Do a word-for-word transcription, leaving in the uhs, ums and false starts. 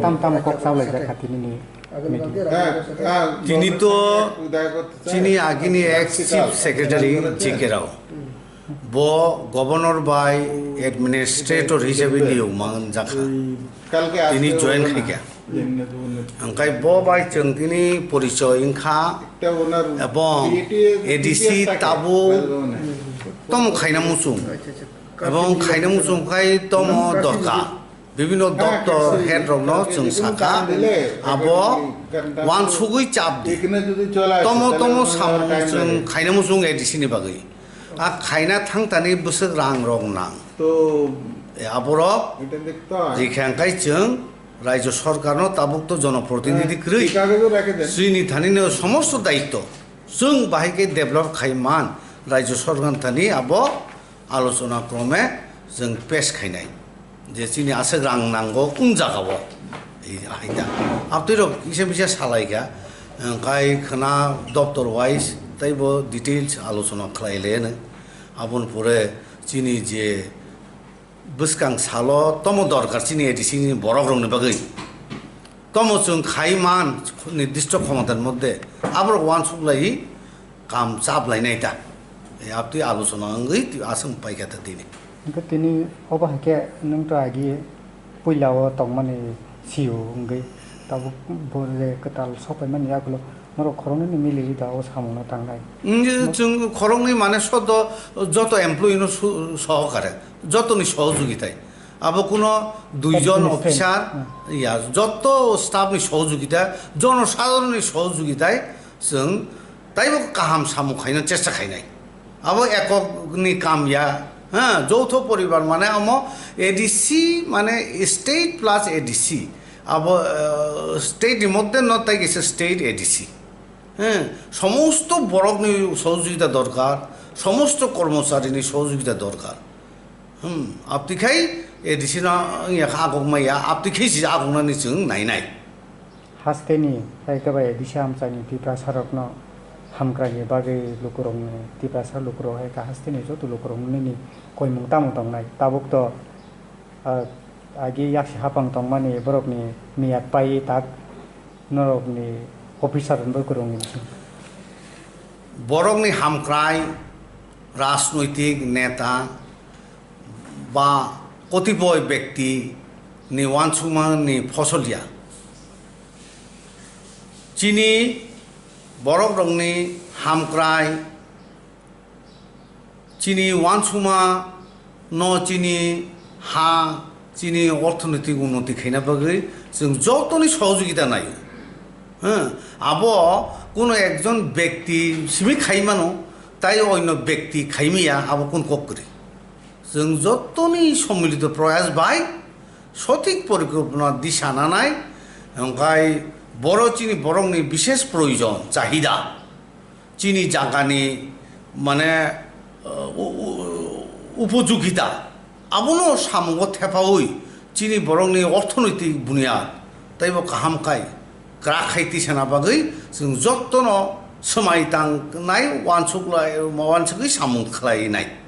Tam tam kok saulai jak kha tini ni meeting. Tini to chini agini ex chief secretary G K Rao. Bo governor bai administrator hisabe niyok manjakha. Tini join khaikha. Angkai bo bai chwng tini porichoi wngkha. Ebong A D C tabuk tomo khaina muchung. Ebong khaina muchung khai tomo dorkar. Bibino doptor head rokno chwng sakha, abo uansugwi chap di. Tomo tomo samung chwng khaina muchung A D C ni bagwi. A khaina thangtani bwswk rang rok nang. E aborok rikha wngkhai chwng Rajya Sarkarno tabuk to jonoprotinidhi kwrwi. Chini thanino somosto daitto. Chwng bahai khe develop khai man Rajya Sarkar thani abo alochona krome chwng pes khainai je chini aswk rang nango wng jagao. Hai da. Abtwi rok kisa misa salaikha, wngkhai khwna doptor wise teibo details alochona khlai le hwnwi. Aboni pore chini je bwskang salo tomo dorkar chini A D C ni borok rokni bagwi. Tomo chwng khai man nirdisto khomotar moddhe aborok uansuk lai kam chap lainai ta. Abtwi alochona wngwi aswng paikha ta tini. Hwnkhe tini obo hai khe nwng to agi puila o tongmani sio wngwi tabuk bo je kwtal sopaimani yagulo norok khoroknwi ni mili da o samung no tangnai. Wngkhe chwng khoroknwi mane sodo joto employee no su-, sohokare jotoni sohojogita. Abo kuno duijon officer, ya, joto staff ni sohojogita, jonosadharon ni sohojogita, chwng taibo kaham samung khaina chesta khainai. Abo ekok ni kam ya, ha, joutho poribar mane amo A D C mane state plus A D C. Abo, eh, state ni moddhe no tai kisa state A D C. Hwng, somosto borokni sohojogita dorkar, somosto kormocharini sohojogita dorkar. Hwng, abtwi khai A D C no wngya kha agok maya, abtwi khai se agoknani chwng nainai. Hasteni hai khe bai A D C amchaini Tiprasarokno hamkraini bagwi lukurokni, Tiprasa lukurok hai khe hasteni joto lukurok nini koimung tamo tongnai. Tabuk to, ah, agi yaksi hapang tongmani borokni miyat paiwi tak norokni officer rokni borokni bising. Borokni hamkrai, rajnoitik neta ba kotipoi bekti ni uansukmani phosol ya. Chini borok rokni hamkrai Chini uansukma no chini ha, chini orthonoitik unnoti khaina bagwi chwng jotoni sohojogita naio. Hwng, abo kuno ekjon bekti simi khai mano, tai onno bekti khai maya, abo kun kok kwrwi. Chwng jotoni sommilito proyas bai sothik porikolpona disa nanai, hwnkhe boro chini borokni bishesh proyojon, chahida. Chini jagani, mane, uh, u-, u-, upojogita, abono samungo thepaui chini borokni orthonoitik bunyad teibo kaham khai kwrak khai tisana bagwi chwng jottono swmai tangnai uansuk lai, uansugwi samung khlainai.